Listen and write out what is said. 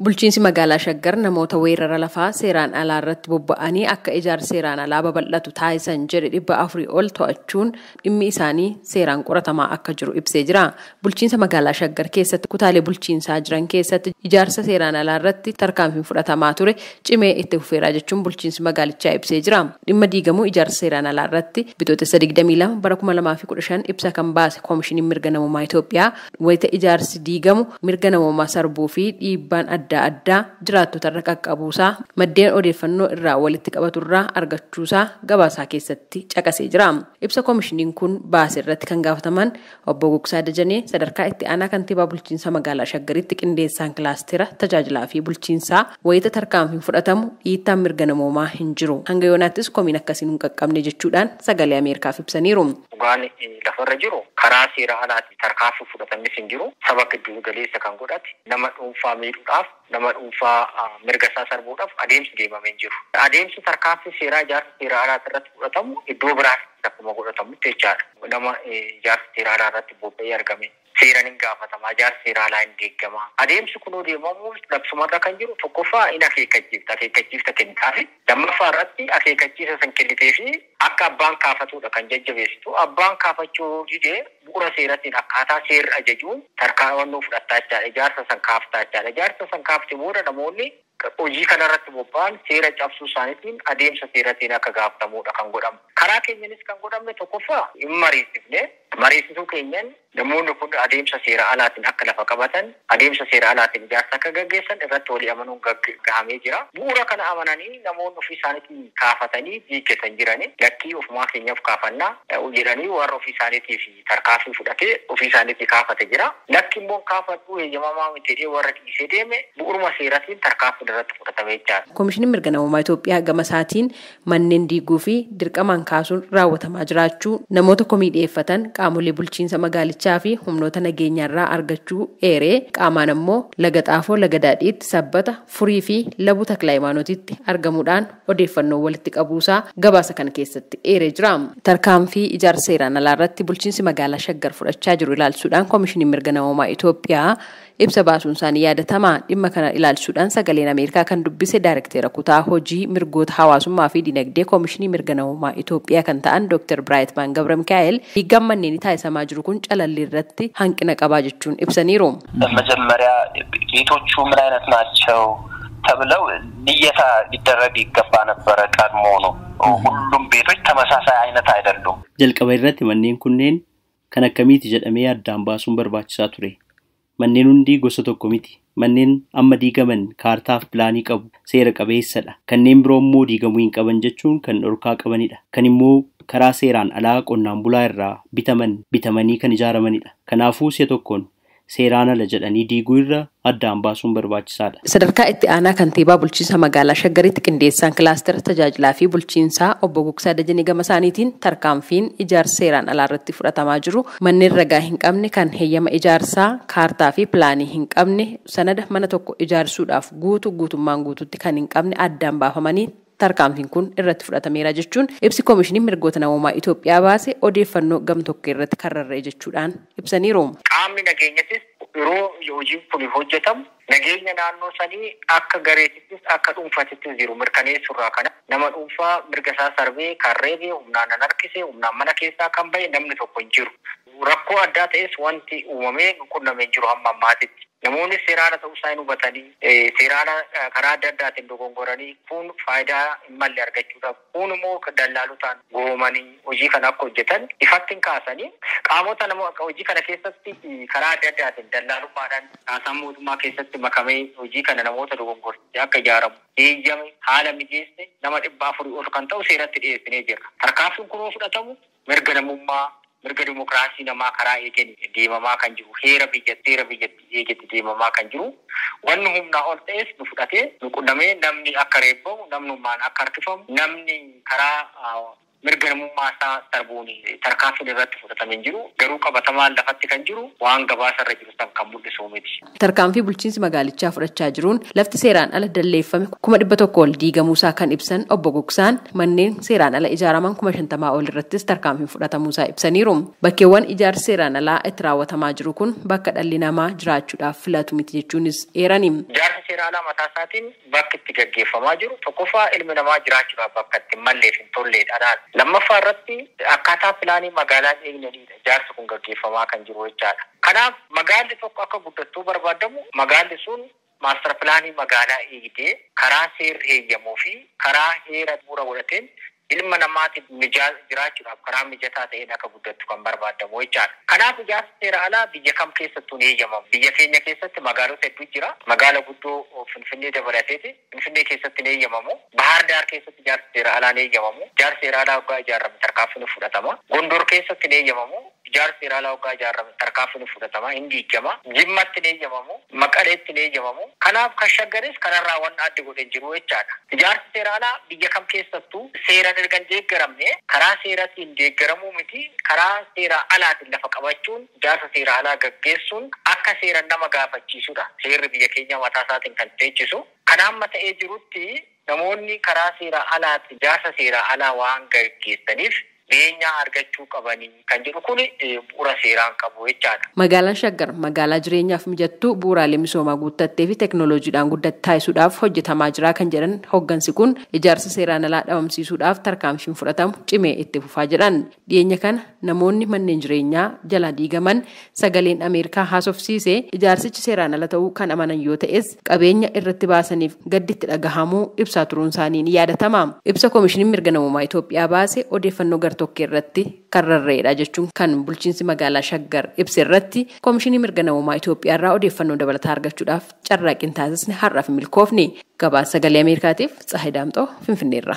Bulchiinsi magaalaa Shaggar namoota weerara lafaa seeraan alaa irratti bobba'anii akka ijaarsi seeraan alaa babal'atu taasisan jedhe 400 ol to'achuun dhimmi isaanii seeraan qoratamaa akka jiru ibsee jira. Bulchiinsa magaalaa Shaggar keessatti kutaalee bulchiinsaa jiran keessatti ijaarsa seeraan alaa irratti tarkaanfiin fudhatamaa ture cimee itti fufeera jechuun bulchiinsi magaalichaa ibsee jira. Dhimma diigamuu ijaarsa seeraan alaa irratti bitootessa 22 bara 2015 ibsa kan baase Koomishiniin Mirga Namummaa Itoophiyaa wayita ijaarsi diigamu mirga namummaa sarbuu fi dhiibbaan adda addaa jiraattota irra qaqqabuusaa maddeen odeeffannoo irraa walitti qabaturraa argachuusaa gabaasaa keessatti caqasee jira. Ibsa koomishiniin kun baase irratti kan gaafataman obbo Gugsaa Dajanee sadarkaa itti aanaa kantiibaa bulchiinsa magaalaa Shaggaritti qindeessaan kilaastera tajaajilaa fi bulchiinsaa wayita tarkaanfiin fudhatamu dhiittaan mirga namoomaa hin jiru. Hanga yoonaattis komiin akkasiin hin qaqqabne jechuudhaan sagalee Ameerikaaf ibsaniiru. Dhugaan lafarra jiru karaa seera alaatiin tarkaanfii fudhatanis hin jiru. Saba gidduu galeessa kan godhate nama dhuunfaa miidhuudhaaf nama dhuunfaa mirga isaa sarbuudhaaf adeemsi deemamee jiru. Adeemsi tarkaanfii seeraa ijaarsa seera alaa irratti fudhatamu iddoo biraatti akkuma godhatamutti jechaadha. Nama ijaarsa seera alaa irratti bobba'ee argame seeraan hin gaafatama, ijaarsa seera alaa hin deeggama. Adeemsi kunuu deemamu labsumarra kan jiru tokkoffaa in akeekkachiifta, akeekkachiifta kennitaafi lammaffaa irratti akeekkachiisa san kennitee fi akka abbaan kaafatudha kan jajjabeessitu. Abbaan kaafachuu didee bu'uura seeratiin akkaataa seerri ajajuun tarkaanfii fudhattaa jechaadha. Ijaarsa san kaaftaa jechaadha. Ijaarsa san kaafte booda namoonni hojii kanarratti bobba'an seera cabsuu isaaniitiin adeemsa seeratiin akka gaafatamudha kan godhamu. Karaa keenyanis kan godhamne tokkoffaa hin mariisifne. Mariisisuu keenyan namoonni kun adeemsa seera alaatiin akka lafa qabatan, adeemsa seera alaatiin ijaarsa akka gaggeessan irratti walii amanuun gahamee jira. Bu'uura kana amananii namoonni ofii isaaniitiin kaafatanii diiggatan jirani. Lakkii ofumaa keenyaaf kaafannaa jedhanii warra ofii isaaniitiif tarkaanfii fudhatee ofii isaaniitii kaafate jira. Lakki immoo kaafadhu eeyyamamaa miti jedhee warra dhiisee deeme bu'uuruma seeratiin tarkaanfiin irratti fudhatame jechaadha. Koomishiniin Mirga Namummaa Itoophiyaa gama isaatiin manneen diiguu fi dirqamaan kaasuun raawwatamaa jiraachuu namoota komii dhiyeeffatan qaamolee bulchiinsa magaalichaa fi humnoota nageenyaarraa argachuu eeree qaamaan ammoo laga xaafoo laga daadhiitti sabbata furii fi labu taklaayimaanotitti argamuudhaan odeeffannoo walitti qabuusaa gabaasa kana keessatti eeree jira. Tarkaanfii ijaarsa seeraan alaa irratti bulchiinsi magaalaa Shaggar fudhachaa jiru ilaalchuudhaan Koomishiniin Mirga Namummaa Itoophiyaa ibsa baasuun isaanii yaadatama. Dhimma kana ilaalchuudhaan sagaleen Ameerikaa kan dubbise Daayirektera kutaa hojii mirgoota hawaasummaa fi dinagdee Koomishinii Mirga Namummaa Itoophiyaa kan ta'an Dr. Biraayitmaan Gabra Mikaa'el diigaan manneen taasifamaa jiru kun calallii irratti hanqina qabaa jechuun ibsaniiru. መጀመሪያ ቤቶቹ ምን አይነት ናቸው ተብለው ልየታ ሊደረግ ይገባ ነበረ። ቀድሞ ነው ሁሉም ቤቶች ተመሳሳይ አይነት አይደሉም። Jalqaba irratti manneen kunneen kan akkamiiti jedhamee addaan baasuun barbaachisaa ture. Manneen hundi gosa tokko miti. Manneen amma diigaman kaartaaf pilaanii qabu, seera qabeessadha. Kanneen biroo immoo diigamuu hin qaban jechuun kan dhorkaa qabanidha. Kan immoo karaa seeraan alaa qonnaan bulaa irraa bitaman bitamanii kan ijaaramanidha. Kanaafuu si'a tokkoon seeraan ala jedhanii diiguu irra addaan baasuun barbaachisaadha. Sadarkaa itti aanaa kantiibaa bulchiinsa magaalaa Shaggaritti qindeessaan kilaastera tajaajilaa fi bulchiinsaa obbo Gugsaa Dajanee gama isaaniitiin tarkaanfiin ijaarsa seeraan alaa irratti fudhatamaa jiru manneen ragaa hin qabne kan heeyyama ijaarsaa kaartaa fi pilaanii hin qabne sanada mana tokko ijaarsuudhaaf guutu guutummaan guututti kan hin qabne addaan baafamanii tarkaanfiin kun irratti fudhatameera jechuun ibsi Koomishinii Mirgoota Namummaa Itoophiyaa baase odeeffannoo gamtokkee irratti kan rarra'e jechuudhaan ibsaniiru. Qaamni nageenyattis yeroo hojiin kun hojjetamu nageenya naannoo sanii akka gareetittis akka dhuunfatittis jiru mirkaneessurraa kana nama dhuunfaa mirga isaa sarbee kan reebee humnaan nan harkise humnaan mana keessaa kan bahe namni tokko hin jiru. Rakkoo addaa ta'es wanti uumamee nu qunnamee jiru hamma ammaatitti. Namoonni seeraan ta'uu isaa hin hubatanii seeraan karaa adda addaatiin dogongoranii kun faayidaa hin malle argachuudhaaf kun immoo dallaalotaan goomanii hojii kana akka hojjetan ifatti hin kaasanii qaamota nama hojii kana keessatti karaa adda addaatiin dallaalummaadhaan kaasaan mootummaa keessatti makamee hojii kana namoota dogongorsiisee akka ijaaramu eeyyame haala mijeesse nama 400 ol kan ta'u seeratti dhiyeessinee jira. Tarkaanfiin kunoo fudhatamu mirga namummaa mirga dimokiraasii namaa karaa eegeen deemamaa kan jiru heera biyyattii eegetti deemamaa kan jiru wanni humnaa ol ta'es nu fudhatee nu qunnamee namni akka reebbamu namni humnaan akka harkifamu namni karaa mirga namummaa isaa sarbuun tarkaanfiin irratti fudhatamee jiru garuu qabatamaan lafatti kan jiru waan gabaasarra jiru san kan mul'isu miti. Tarkaanfii bulchiinsi magaalichaa fudhachaa jiruun lafti seeraan ala dalleeffame 100,000 ol diigamuusaa kan ibsan obbo Gogsaan manneen seeraan ala ijaaraman 50,000 ol irrattis tarkaanfiin fudhatamuusaa ibsaniiru. Bakkeewwan ijaarsi seeraan alaa itti raawwatamaa jiru kun bakka dhalli namaa jiraachuudhaaf filatu miti jechuunis eerani. Ijaarsa seera alaa mataa isaatiin bakki itti gaggeeffamaa jiru tokkoffaa ilmi namaa jiraachuudhaaf bakka itti malleef hin tolleedha. Lammaffaa irratti akkaataa pilaanii magaalaa eegnaniidha ijaarsi kun gaggeeffamaa kan jiru jechaadha. Kanaaf magaalli tokko akka guddattuu barbaadamu magaalli sun maastar pilaanii magaalaa eegdee karaa seerri heeyyamuu fi karaa heera bu'uura godhateen ilma namaatiif jiraachuudhaaf karaa mijataa ta'een akka guddattu kan barbaadamu jechaadha. Kanaaf ijaarsi seera alaa biyya kam keessattuu ni eeyyamamu. Biyya keenya keessatti magaalota hedduu jira. Magaala guddoo Finfinnee dabalateeti. Finfinnee keessatti ni eeyyamamu. Bahaar Daar keessatti ijaarsi seera alaa ni eeyyamamu. Ijaarsi seera alaa waggaa ijaarame tarkaanfiin fudhatama. Gondor keessatti ni eeyyamamu. Ijaarsi seera alaa waggaa ijaarame tarkaanfiin fudhatama. Hin diigama. Jimmatti ni eeyyamamu. Maqaleetti ni eeyyamamu. Kanaaf kan Shaggaris kanarraa waan adda godhee jiru jechaadha. Ijaarsi seera alaa biyya kam keessattuu seeraan erga hin deeggaramne karaa seeraatiin deeggaramuu miti karaa seera alaatiin lafa qabachuun ijaarsa seera alaa gaggeessuun akka seera nama gaafachiisudha. Seerri biyya keenya mataa isaatiin kan teechisu. Kan amma ta'ee jirutti namoonni karaa seera alaatiin ijaarsa seera alaa waan gaggeessaniif beenyaa argachuu qabanii kan jedhu kun bu'uura seeraan qabu jechaadha. Magaalaan Shaggar magaalaa jireenyaaf mijattuu bu'uuraalee misoomaa guuttattee fi teekinooloojiidhaan guddatte taasisuudhaaf hojjetamaa jira kan jedhan hoggansi kun ijaarsa seeraan alaa dhabamsiisuudhaaf tarkaanfiin fudhatamu cimee itti fufaa jedhan. Dhiyeenya kana namoonni manneen jireenyaa jala diigaman sagaleen Ameerikaa haasofsiise ijaarsichi seeraan ala ta'uu kan amanan yoo ta'es qabeenya irratti baasaniif gadditti dhagahamuu ibsaa turuun isaanii ni yaadatama. Ibsa Koomishiniin Mirga Namummaa Itoophiyaa baase odeeffannoo gartokkee irratti kan rarra'edha jechuun kan bulchiinsi magaalaa Shaggar ibsa irratti Koomishinii Mirga Namummaa Itoophiyaa irraa odeeffannoo dabalataa argachuudhaaf carraaqqiin taasisne har'aaf milkoofne. Gabaasa Sagalee Ameerikaatiif Tsahayi Daamxoo Finfinneerra.